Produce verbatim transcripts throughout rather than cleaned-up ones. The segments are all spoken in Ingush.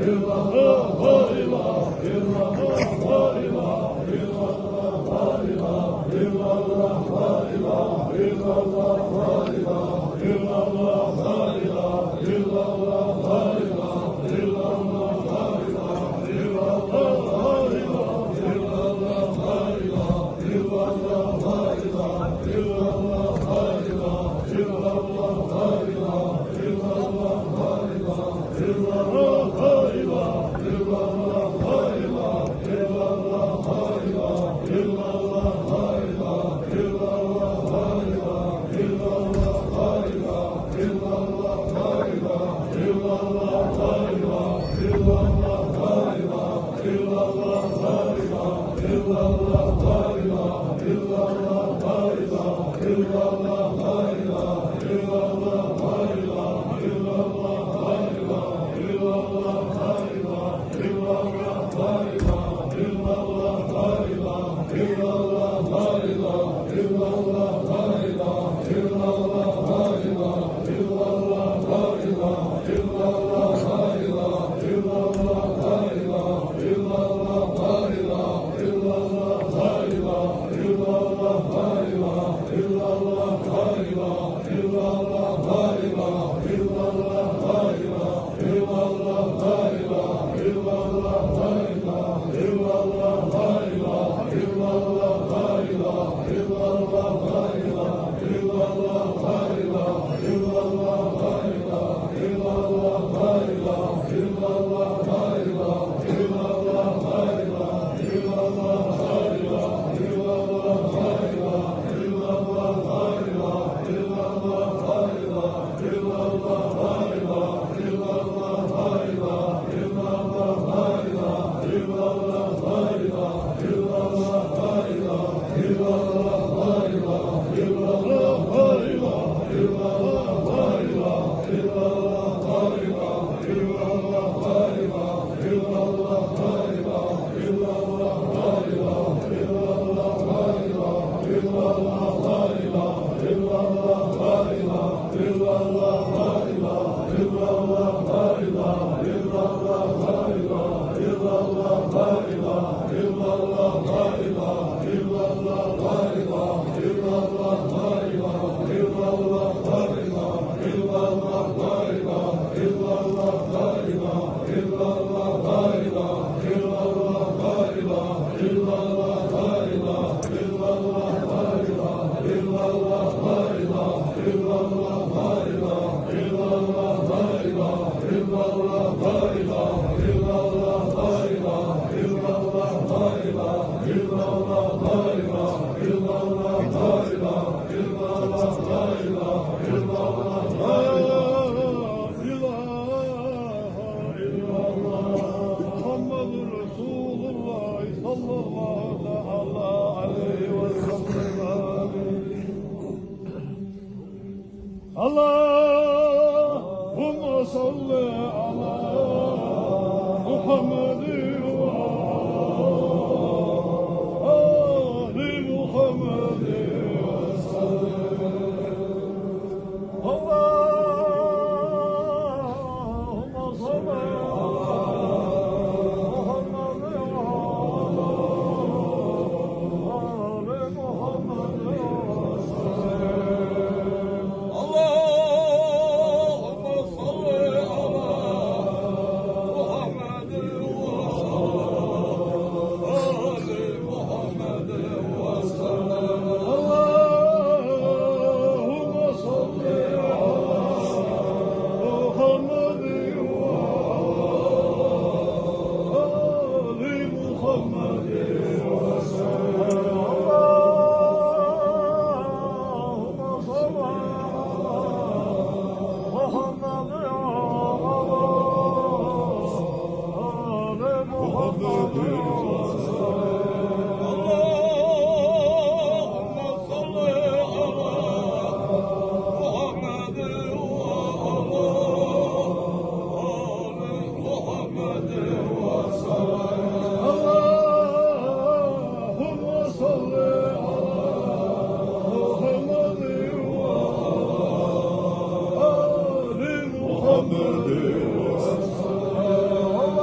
لا إله إلا الله محمد رسول الله صلى الله تعالى عليه وسلم. اللهم صل على محمد وعلى آل محمد وسلم. اللهم صل على محمد وعلى آل محمد وسلم. اللهم صل على محمد وعلى آل محمد وسلم. اللهم صل على محمد وعلى آل محمد وسلم. اللهم صل على محمد وعلى آل محمد وسلم. اللهم صل على محمد وعلى آل محمد وسلم. اللهم صل على محمد وعلى آل محمد وسلم.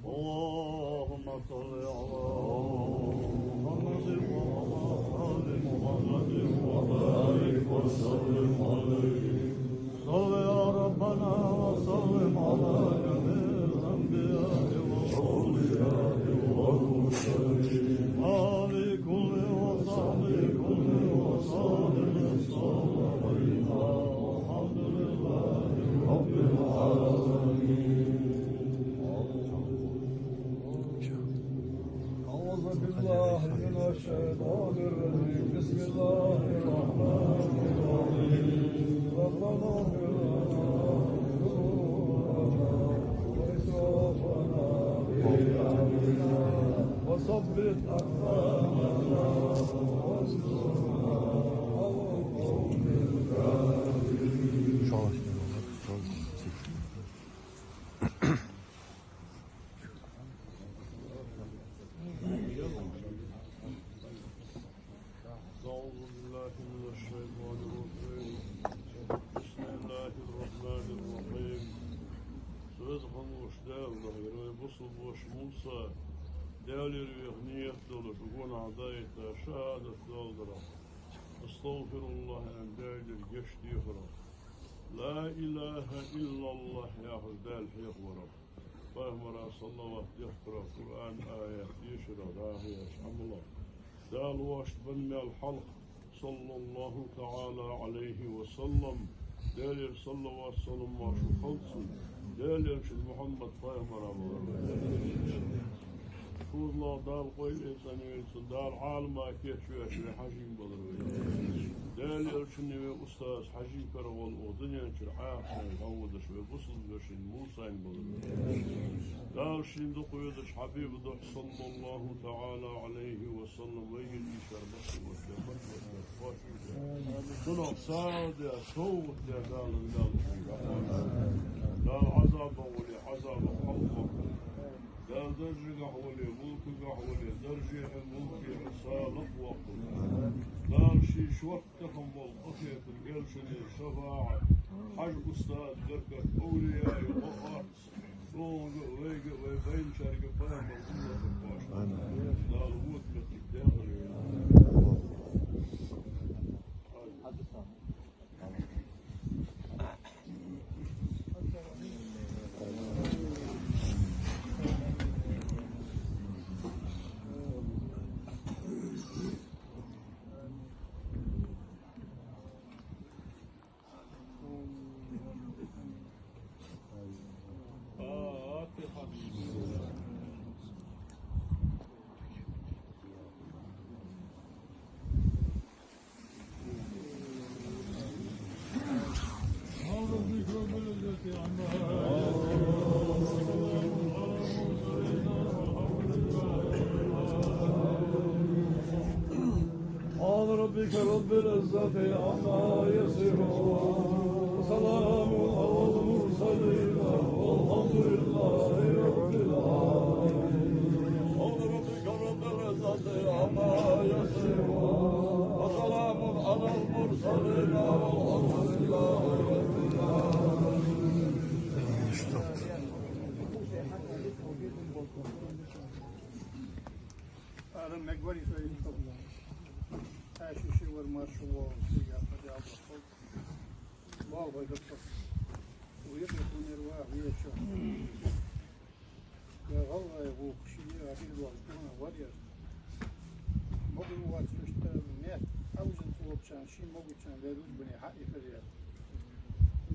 اللهم صل على محمد وعلى آل محمد وبارك وسلم عليه. صل يا ربنا وسلم على جميع الأنبياء والأولياء والمرسلين. وآل كل وصحبه كل وسلم. والحمد لله رب العالمين. أعوذ بالله من الشيطان الرجيم. بسم الله الرحمن الرحيم. ربنا اغفر لنا ذنوبنا وإسرافنا في أمرنا وثبت أقدامنا وانصرنا على القوم الكافرين. أعوذ بالله من الشيطان الرجيم. بسم الله الرحمن الرحيم. Со веза хинна волча Даьла духьа, вай бусалба воша Муса, Даьлагара веха нийят долаш, гонахьа даийтта шахӀадат доаладарах, أستغفر الله аьнна, Даьлагара гешт дехарах, لا إله إلا الله яхаш Даьла хьехаварах, Пайхамара салават дехкарах, Къуръан аят дешарах, дӀахо еш Ӏамалах, Дала воашта бенна мел хьалха, صلى الله تعالى عليه وسلم, Даьлагара салават-салам моаршал хилда цунна, Даьла элчан Мухьаммад пайхамара вар. ШозлагӀа Дала къойле цӀенвенна цун, Дала Ӏалама кийчвеш вай хьажий балар вай. Даьла элчанеи вай устазеи хьажий кара гӀолла укх дунен чура Ӏохайна хьавоагӀаш вай бусалба вешийна Мусайна балар вай. Дала шийна дукха везача Хьабиба духьа, صلى الله تعالى عليه وسلم, вайгара ийшар бакъ вац, бакъ вац, кхоачаш вац. Цунах сагӀа де, совгӀат де Дала винал. Дала Ӏазабах вале, Ӏазабах хьалхаваккхалва. Дала даржагахьа вале, мулкагахьа вале, даржехьа, мулкехьа салам боаккхалва. Дала ший шортта таханбола къахетам, элчанера шафаӀат, Хьажа устаза беркат, овлияй гӀо орц, цунга а, вайга а, вай байначарга а пайхамара умматах кхоачаш. Амин. Дала вода моттиг дехар вайна. سبحان ربك رب العزة عما يصفون. وسلام على المرسلين والحمد لله رب العالمين. سبحان ربك رب العزة عما يصفون. وسلام على المرسلين والحمد لله رب العالمين. Адам мегвари союз. Аьши ши вар маршо вол, сига хада алба хол. Вол вай дакка. Уйр не тунер ва, уйр чо. Я гӀалгӀай вух, ши я гӀадил вол, туна вар яр. Могу вац шушта мет, аужин цулопчан, ши могучан, веруз буни хьа ихр яр.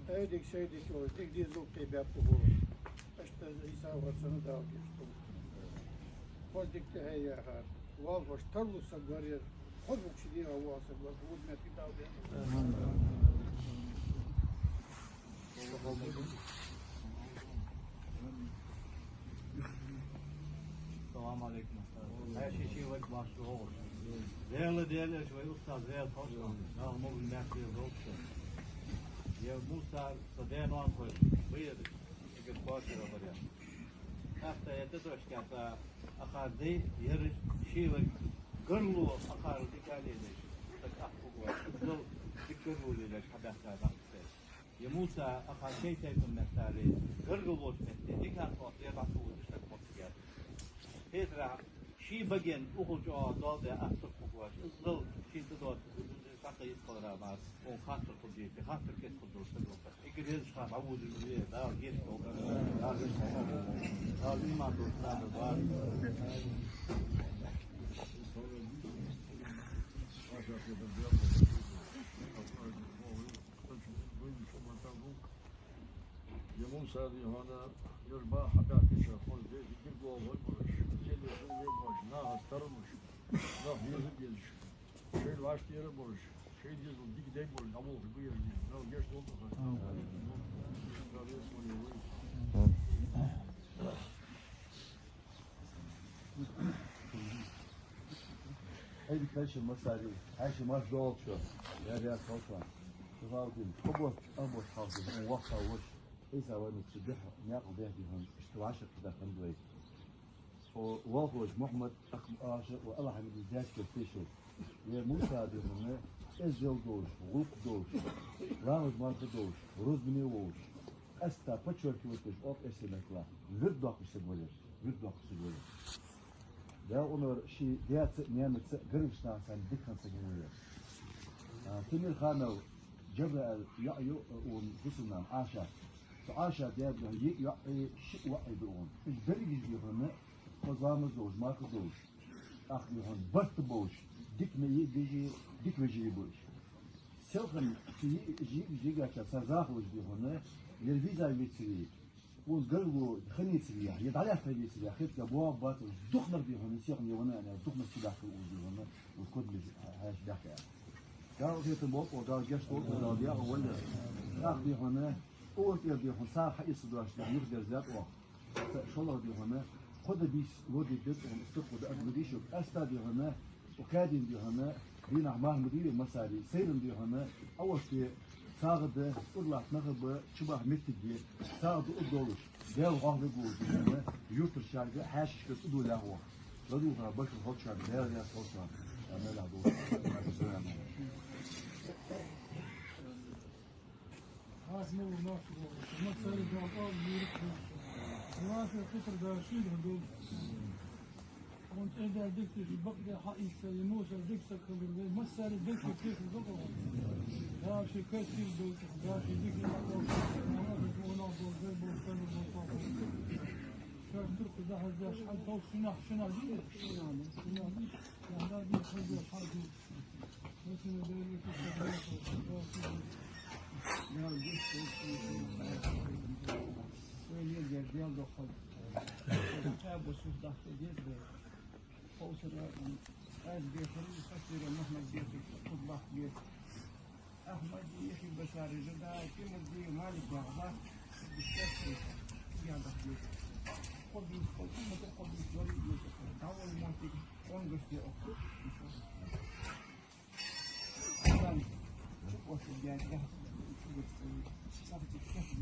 Айдик, сайдик, дик дизу кхебят бу. Ашта Иса вацана дал гешту. Хоздик тӀехьа яхар. Валфаш тарлу саг варер. Хозук ши дегӀа вал саг вар. Гудмет дал бе. Салам алейкум. Хьаьший ший варг бахча вогӀуш. Дела, Дела, аьлча вай устаз Дела хьош. Дала могу мягкий долча. Я Муса, со Дела он хой. Быйр. Эгер квартира баря. Ахта это дошка, ахар дей, ерыш, ший вай гарло, ахар дикале леш. Так ахпугу вай. Зол дикарло леш, хабяхта бахта. Я Муса, акха шоай тайпан меттаре, гаргало волча метте, дикан тӀа лер дӀа ца вузаш саг моттиг яц. Хетарахь, ший баген ухал чӀоагӀа доал де аттар хургвоацаш, иззал шийна тӀадоагӀа дӀакхайкхалара мара, он хаттар хургдий, хаттар кӀезига хургдолаш саг ва. Эггара резаш хана дӀаводаш ве, Дала гешт долда, Дала гешт долда, Дала иман долда, Дала. Я Муса, дий хьона, ераш баха хьабаьхкача, хоза деза дика лоалахой бараш, зеле хӀу ве бараш, нахаца тарамаш, нах веза безаш, шоай вӀаштӀера бараш, шоай дезал дика дай бараш, дӀаболхаш ба ераш, дий, Дала гешт долда тха. Дала веза вай. Ай, дика хьаьший массаре, хьаьший марш доалача, я, я, халкъа. Цу гӀалгӀин, къабос, къабос халкъа, вахта ваш. Ӏийса вайна цу дехьа, наькъа дехьа дихьан, иштта вӀашагӀкхетар хиннад вай. О, Валхоша Мухьмад, ах, аша, ва Алхьамид дешкар тешар. Я Муса, дий хьона, эздел долаш, гӀулакх долаш, ламаз-марха долаш, рузбане волаш. Къаьстта подчеркивать деш оал эрсий меттала, вирд доаккхаш саг валар, вирд доаккхаш саг валар. Даьла къинойх ший даьца а, наьнаца а, гаргарча нахаца а дика хинна саг валар. А, Темирханов Джабраил йоӀ я укхун бусалба нана Ӏаша. Цу Ӏаша даьра йиъ йоӀ а, шиъ воӀ а да укхун. Уж берригаш, дий хьона, хоза ламаз долаш, марха долаш, тӀаккха, дий хьона, барт болаш, дика ма йиъ бежи, дика вежарий ба уж. Селхан цу йиъ, йиъ, йиъ гача цар захалуш, дий хьона, ер виза вецаре, вон гаргало хиннацаре, е дӀалаьтта вецаре, хетаргда боагӀа бацар, дукхагӀа, дий хьона, селхан е вана аьнна, дукхагӀа чубаьхкар уж, дий хьона, уж кодамаш хьаьша баьхка. Дала хетам болба, Дала гешт долда, Дала декъа валла. ТӀаккха, дий хьона, укхун тӀера, дий хьона, сагӀа хьаэца доацаш, дий хьона, юхадерзадаьд оаха. ШоллагӀа, дий хьона, кхо ди бийса лоадергда цун, стаг кхо да ад ма дий шуга. Къаьстта, дий хьона, укх каьдийна, дий хьона, дийнахьа марха ма дий вай массаре, сайран, дий хьона, Ӏоваште сагӀа да, ура латта нах а ба, чубаха моттиг я, сагӀа да ура долаш, Даьла хьоахавергва уж, дий хьона, юртарчарга, хьаьшашка цӀи дола яхь оаха. ЛадувгӀа башха хилчарна, Даьла раьза хилва шоана, Ӏа мел яхь долаш. Хьаса ма ву нах, массаре Дала къоабал дойла. Ваша хитар да шийга долаш. Вон тӀехьа дика тешаш, бакъда хьаийца, я Муса дика саг хилар вай, массаре дика тешаш бакъда. Дала ший кайсийла долча, Дала ший дика хилар. Намаза вона болаш, зар болаш, кана болаш. Шоаш туркхе дӀахьежача, хьал товш шиннахьа, шиннахьа дий? Шиннахьа дий, хьежача, хьал дий. Ахьмад, Ехи, Башар, Жида, Тимурди, Малик, Бахба, Бишкек, Ядахи. Хоббис, Хоббис, Хоббис, Лори, Давай, Мотик, он гостей, оху. Там, чук, оху, я, я, чук,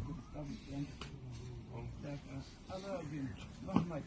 оху, там, я. Так, а, Алаудин, Махмад.